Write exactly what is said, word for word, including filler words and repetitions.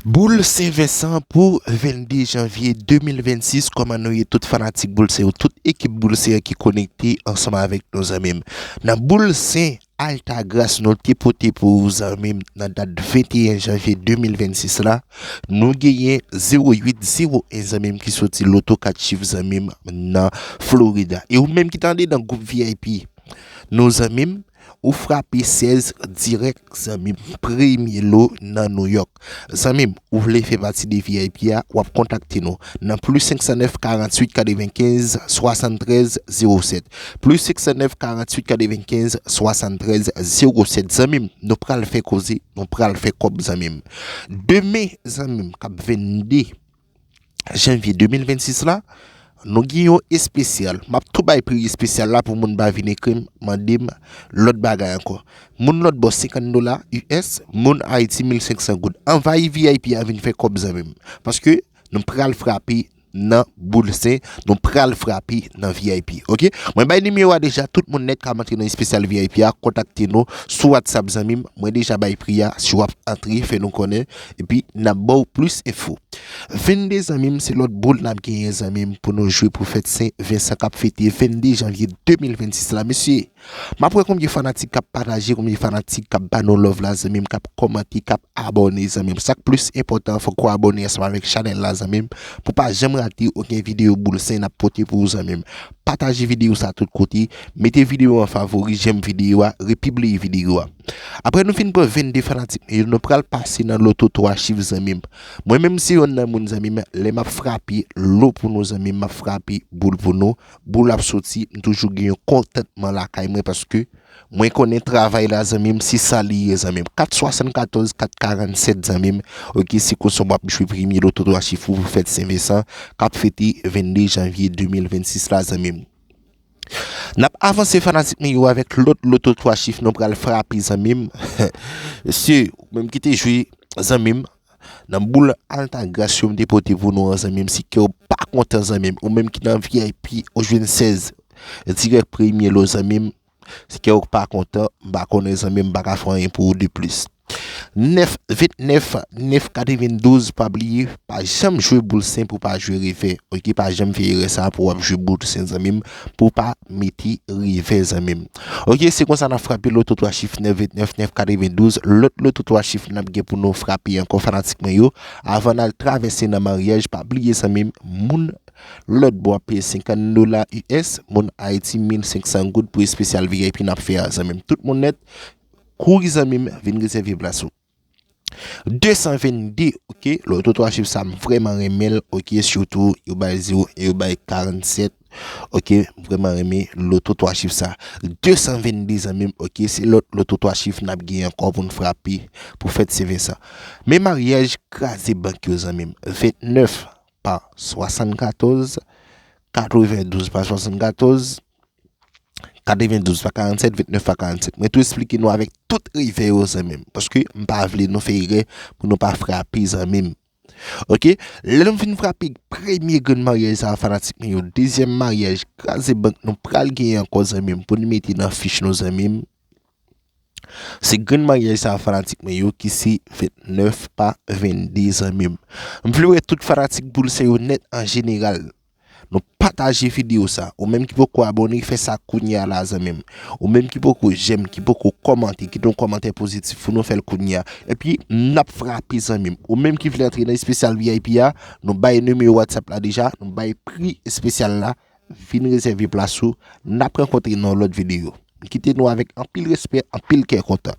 Boul Sen Vensan pou vennde janvye de mil vennsis, kòman nou ye tout fanatik Boul Sen yo, tout ekip Boul Sen an ki konekte ansanm avèk nou zanmi m. Nan Boul Sen Altagras nou te pote pou ou zanmi m nan dat venteyen janvye de mil vennsis la, nou genyen zewo uit zewo en zanmi m ki soti loto kat chif zanmi m nan Florida. E ou menm ki tande nan gwoup V I P nou zanmi m, ou frape sèz dirèk zanmi m, premye lo nan Nouyòk. Zanmi m, ou vle fè pati de V I P a, w ap kontakte nou nan plis senk san nèf karant uit katrevenkenz swasanntrèz zewo sèt. Plis senk san nèf karant uit katrevenkenz swasanntrèz zewo sèt. Zanmi m, nou pral fè koze, nou pral fè kòb zanmi m. Demen zanmi m k ap vennde janvye de mil vennsis la, nou gen yon espesyal. M ap tou bay pri espesyal la pou moun pa vin ekri m, mande m lòt bagay ankò. Moun lòt bò senkant dola U S, moun Ayiti mil senk san goud. Anvayi V I P a vin fè kòb zanmi m. Paske nou pral frape nan Boul Sen, nou pral frape nan V I P. Oke? Mwen bay nimewo a deja, tout moun nèt k ap antre nan espesyal V I P a, kontakte nou sou WhatsApp zanmi m. Mwen deja bay pri a, si w ap antre, fè nou konnen. Epi n ap ba w plis enfo. Vennde zanmi m, se lòt boul n ap genyen zanmi m pou nou jwe pou fèt Sen Vensan k ap fete vennde janvye de mil vennsis la, mesye. M ap wè konbyen fanatik k ap pataje, konbyen fanatik k ap ba nou love la zanmi m, k ap kòmante, k ap abòne zanmi m. Sa k plis enpòtan, fòk ou abòne ansanm avèk chanèl la zanmi m, pou pa janm rate okenn videyo Boul Sen n ap pote pou ou zanmi m. Pataje videyo sa tout kote, mete videyo an favori, jèm videyo a, repibliye videyo a. Apre nou fin pran vennde fanatik nou yo, nou pral pase nan loto twa chif zanmi m. Mwen menm se yonn nan moun zanmi m, lè m ap frape lo pou nou zanmi m, m ap frape boul pou nou, boul ap soti, m toujou gen yon kontantman lakay mwen paske mwen konnen travay la zanmi m, se sa li ye zanmi m. Kat swasannkatòz, kat karannsèt zanmi m, oke, se konsa w ap jwe premye loto twa chif ou pou fèt Sen Vensan k ap fete vennde janvye de mil vennsis la zanmi m. N ap avanse fanatik nou yo avèk lòt loto twa chif nou pral frape zanmi m. Mesye, ou menm ki te jwe zanmi m, nan boul Altagras yo m te pote pou nou an zanmi m, si kè w pa kontan zanmi m, ou menm ki nan V I P ou jwenn sèz dirèk premye lo zanmi m, si kè w pa kontan, m pa konnen zanmi m, m pa ka fè anyen pou ou de plis. Nèf vennèf, nèf katrevendouz, pa bliye, pa janm jwe boul sen pou pa jwe revè. Oke, pa janm fè erè sa pou w ap jwe boul sen zanmi m, pou pa mete revè zanmi m. Oke, se konsa n ap frape loto twa chif nèf vennèf, nèf katrevendouz, lòt loto twa chif n ap gen pou nou frape ankò fanatik mwen yo. Avan n al travèse nan maryaj, pa bliye zanmi m, moun lòt bò ap peye senkant dola U S, moun Ayiti mil senk san goud pou espesyal V I P n ap fè a zanmi m. Tout moun nèt, kouri zanmi m, vin rezève plas ou. De san vennde, oke, loto twa chif sa m vrèman renmen l, oke, sitou yo bay zewo, yo bay karannsèt, oke, m vrèman renmen loto twa chif sa. De san vennde zanmi m, oke, se lòt loto twa chif n ap gen ankò pou n frape pou fèt Sen Vensan. Men maryaj kraze bank yo zanmi m, vennèf pa swasannkatòz, katrevendouz pa swasannkatòz, katrevendouz pa karannsèt, vennèf pa karannsèt. Mwen tou esplike nou avèk tout revè yo zanmi m. Paske m pa vle nou fè erè pou nou pa frape zanmi m. Oke? Lè nou fin frape premye grenn maryaj sa a fanatik mwen yo, dezyèm maryaj kraze bank nou pral genyen ankò zanmi m pou nou mete nan fich nou zanmi m. Se grenn maryaj sa a fanatik mwen yo ki se vennèf pa vennde zanmi m. M vle wè tout fanatik boul sen yo nèt an jeneral. Nou pataje videyo sa. Ou menm ki poko abòne, fè sa kounye a la zanmi m. Ou menm ki poko jèm, ki poko kòmante, kite yon kòmantè pozitif pou nou fè l kounye a. Epi n ap frape zanmi m. Ou menm ki vle antre nan espesyal V I P a, nou bay nimewo WhatsApp la deja, nou bay pri espesyal la. Vin rezève plas ou. N ap rankontre nan yon lòt videyo. Kite nou avèk anpil respè, anpil kè kontan.